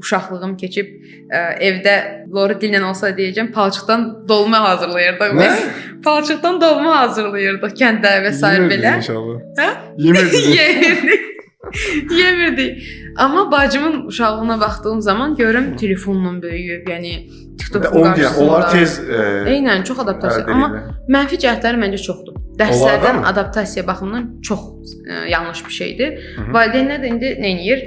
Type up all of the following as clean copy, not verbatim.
Uşaqlığım keçib evdə loru dillə olsa deyəcəm, palçıqdan dolma hazırlayırdıq Nə? biz. Palçıqdan dolma hazırlayırdıq kənddə və sair Yemirdiniz belə. inşallah. Hə? Yemirdiniz. Yemirdik. Yemirdik. Amma bacımın uşaqlığına baxdığım zaman görürəm telefonla böyüyüb, yəni TikTokun Onu deyəm, qarşısında. onlar tez Eynən, çox adaptasiya. əldə Amma edirlər. mənfi cəhətləri məncə çoxdur. Onlardan Dərslərdən mı? adaptasiya baxımından çox yanlış bir şeydir. Hı. Valideynlər də indi nə edir?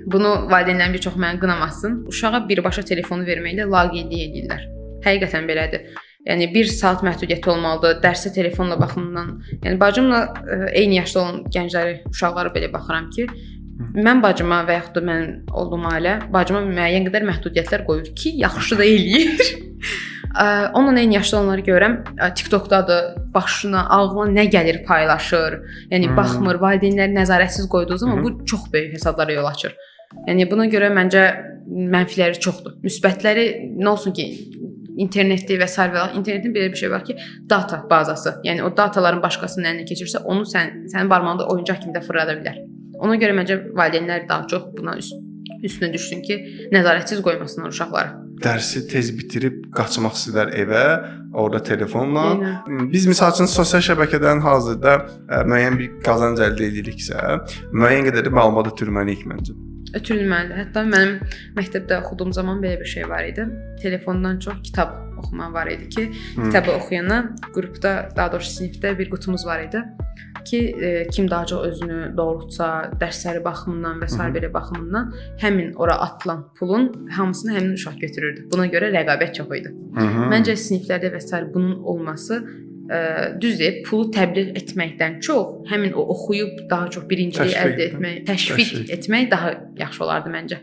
Bunu valideynlərin bir çox məni qınamasın. Uşağa birbaşa telefonu verməklə laqeydlik edirlər. Həqiqətən belədir. Yəni 1 saat məhdudiyyəti olmalıdır dərsə telefonla baxımından. Yəni bacımla eyni yaşda olan gəncləri, uşaqlara belə baxıram ki, mən bacıma və yaxud da mənim olduğum ailə bacıma müəyyən qədər məhdudiyyətlər qoyur ki, yaxşı da eləyir. Onunla eyni yaşda olanları görürəm, TikTokdadır, başına, ağlına nə gəlir paylaşır. Yəni baxmır, valideynlər nəzarətsiz qoyduğu zaman bu çox böyük fəsadlara yol açır. Yəni buna görə məncə mənfiləri çoxdur. Müsbətləri nə olsun ki, internetdir və sair və internetin belə bir şey var ki, data bazası. Yəni o dataların başqasının əlinə keçirsə, onu sən sənin barmağında oyuncaq kimi də fırlada bilər. Ona görə məncə valideynlər daha çox buna üstünə düşsün ki, nəzarətsiz qoymasınlar uşaqları. Dərsi tez bitirib qaçmaq istəyirlər evə, orada telefonla. Eynən. Biz məsəl üçün sosial şəbəkədən hazırda müəyyən bir qazanc əldə ediriksə, müəyyən qədər də məlumat ötürməliyik məncə. Ötürülməlidir. Hətta mənim məktəbdə oxuduğum zaman belə bir şey var idi. Telefondan çox kitab oxuma var idi ki, kitabı oxuyana qrupda, daha doğrusu sinifdə bir qutumuz var idi ki, kim daha çox özünü doğrultsa, dərsləri baxımından və sair belə baxımından həmin ora atılan pulun hamısını həmin uşaq götürürdü. Buna görə rəqabət çox idi. Məncə siniflərdə və sair bunun olması düz deyib pulu təbliğ etməkdən çox həmin o oxuyub daha çox birinciliyi Təşviq əldə etmək. etmək, təşviq Təşviq. etmək daha yaxşı olardı məncə.